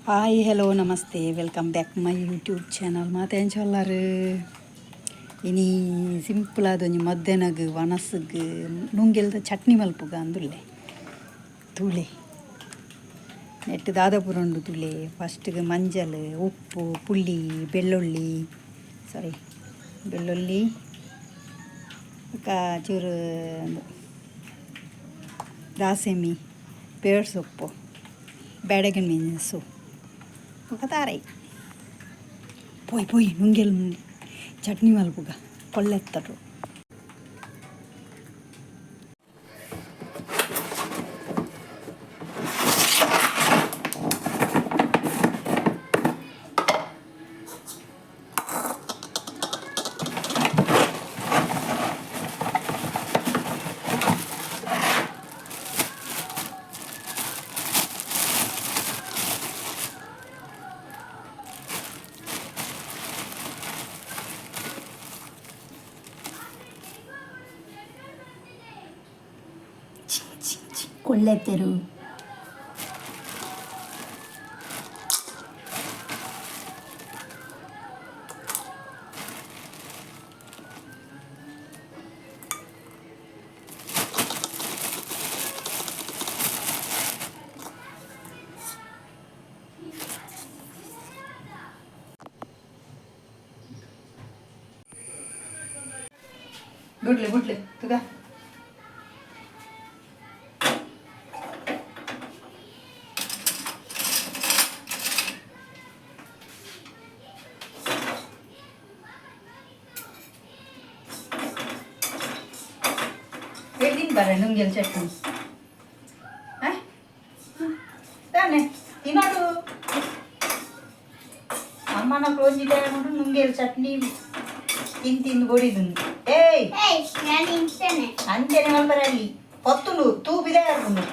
Hi, hello, namaste, welcome back my YouTube channel. ಮಾತ ಎಂಚೊಲ್ಲರು? ಇನಿ simple ಆದ್ ಒಂಜಿ ಮಧ್ಯಾಹ್ನಗ್ ವನಸ್ಗ್ ನುಂಗೆಲ್ದ ಚಟ್ನಿ ಮಲ್ಪುಗ ಅಂದುಲ್ಲೆ. ತೂಲೆ, ನೆಟ್ ದಾದ ಪೂರ ಉಂಡು ತೂಲೆ. ಫಸ್ಟ್ಗೆ ಮಂಜಲ್, ಉಪ್ಪು, ಪುಳಿ, ಬೆಳ್ಳುಳ್ಳಿ, ಸಾರಿ, ಬೆಳ್ಳುಳ್ಳಿ ಬೊಕ ಚೂರು ದಾಸೆಮಿ, ಪೇರ್ ಸೊಪ್ಪು, ಬ್ಯಾಡಗಿ ಮೆಣಸು ಬೊಕ ತಾರಾಯಿ. ಪೋಯ್ ಪೋಯ್, ನುಂಗೆಲ್ ಚಟ್ನಿ ಮಲ್ಪುಗ ಪೊಲ್ಲೆತ್ತರು. ಕೊಳ್ಳೆತ್ತೆರು. ಬುಡ್ಲೆ ಬುಡ್ಲೆ ತುಗ. ಬರ ನುಂಗೆಲ್ ಚಟ್ನಿ ತಾನೆ ತಿನ್ನೋಡು. ಅಮ್ಮನ ಕ್ಲೋಂಜಿ ನುಂಗೆಲ್ ಚಟ್ನಿ ತಿಂದು ತಿಂದು ಕೊಡಿದು. ಏಯ್! ನಾನು ತಿಂತೇನೆ. ಅಂಚನೆ ಮಲ್ಪರಲ್ಲಿ ಪೊತ್ತುಂಡು ತೂಪಿದೆ ಆಪುಂಡು.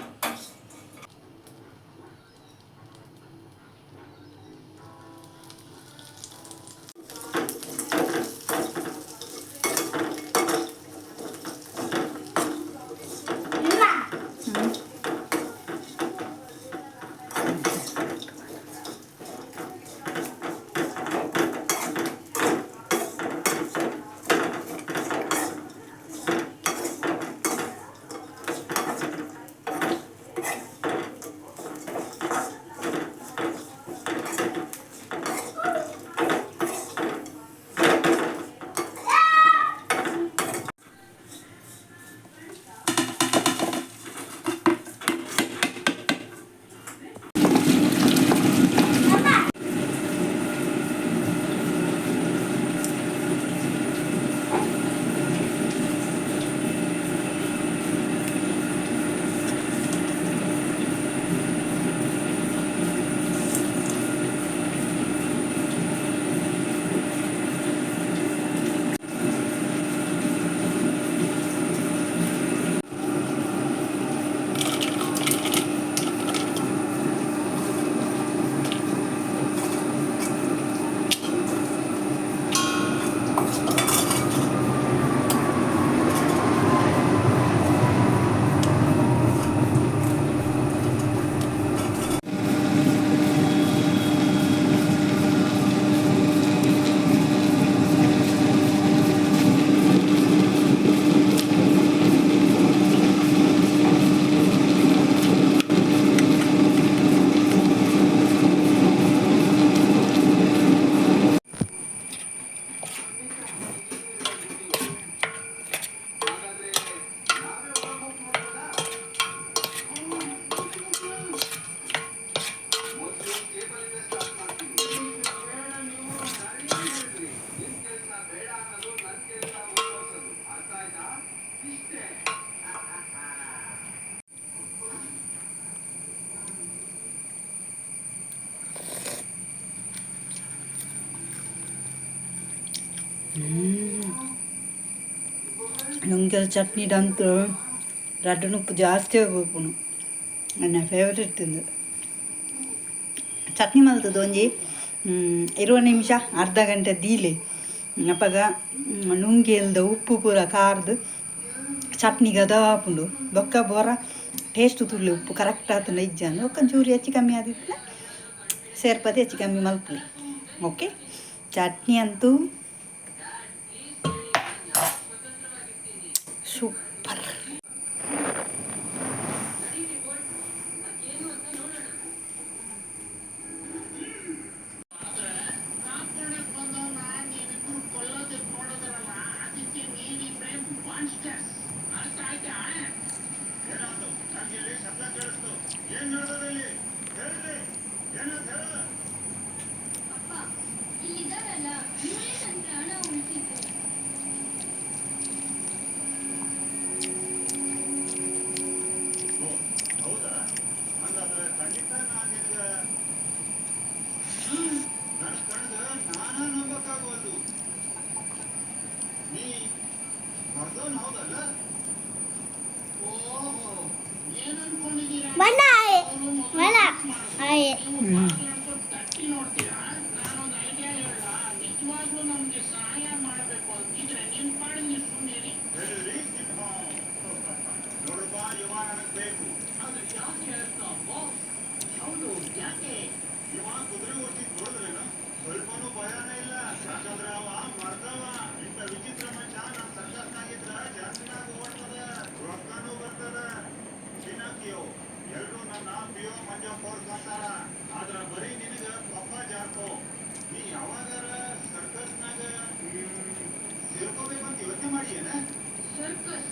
ನುಂಗೆಲ್ ಚಟ್ನಿ ಡಂತು ರಡ್ಡ್ ನುಪ್ಪು ಜಾಸ್ತಿ ಬೋಪುನು. ನನ್ನ ಫೇವರೇಟ್ ಇಂದು. ಚಟ್ನಿ ಮಲ್ತದ ಒಂಜಿ 20 ನಿಮಿಷ, ಅರ್ಧ ಗಂಟೆ ದೀಲೆ. ಅಪಗ ನುಂಗೆಲ್ದ ಉಪ್ಪು ಪೂರ ಕಾರ್ದು ಚಟ್ನಿ ಗದಾಪುಂಡು. ಬೊಕ್ಕ ಬೋರ ಟೇಸ್ಟ್ ತುರ್ಲಿ, ಉಪ್ಪು ಕರೆಕ್ಟ್ ಆತುಂಡ ಇಜ್ಜಾಂದು. ಬೊಕ್ಕ ಒಂಚೂರು ಹೆಚ್ಚು ಕಮ್ಮಿ ಆದಿತ್ತು. ಸೇರ್ಪದೆ ಹೆಚ್ಚು ಕಮ್ಮಿ ಮಲ್ಪಲಿ. ಓಕೆ, ಚಟ್ನಿ ಅಂತೂ ಸೂಪರ್. ಇಲ್ಲಿದ್ದಾರಲ್ಲ, ಇವರೇ ನನ್ನ ಪ್ರಾಣ ಉಳಿಸಿದ್ದು. ಹೌದಾ? ಹಂಗಾದ್ರೆ ಖಂಡಿತ ನಾನು ನಿನಗ ನನ್ನ ಕಣ್ಗ ನಾನ ನಂಬಕ್ಕಾಗವಲ್ದು. ನೀ ಮರ್ದೋನ್, ಹೌದಲ್ಲ? ಹೇಳಿ ಸಿಂಹ. ನೋಡಪ್ಪ, ಇವ ನನಗ್ ಬೇಕು. ಇವ ಕುದುರೆ ಓಡಿಸಿದ್ ನೋಡಿದ್ರೇನು? ಸ್ವಲ್ಪನೂ ಭಯನೇ ಇಲ್ಲ. ಯಾಕಂದ್ರ ಅವ ಮರ್ದವ. ಇಂಥ ವಿಚಿತ್ರ ಮನುಷ್ಯ ನಮ್ಮ ಸರ್ಕಸ್ನಾಗಿದ್ರ ಜಾಸ್ತಿನಾಗ ಓಡ್ತದ, ರೊಕ್ಕನೂ ಬರ್ತದ. ಚಿನ್ನಕ್ಕಿಯೋ, ಎಲ್ರೂ ನನ್ನ ಪಿಯೋ ಮಂಜ ಫೋರ್ಸ್ ಅಂತಾರ. ಆದ್ರ ಬರೀ ನಿನಗ ಪಪ್ಪ ಜಾರ್ಕೋ. ನೀ ಯಾವಾಗಾರ ಸರ್ಕಸ್ನಾಗ ಸೇರ್ಕೋಬೇಕಂತ ಯೋಚನೆ ಮಾಡಿಯೇನ? ಸರ್ಕಸ್?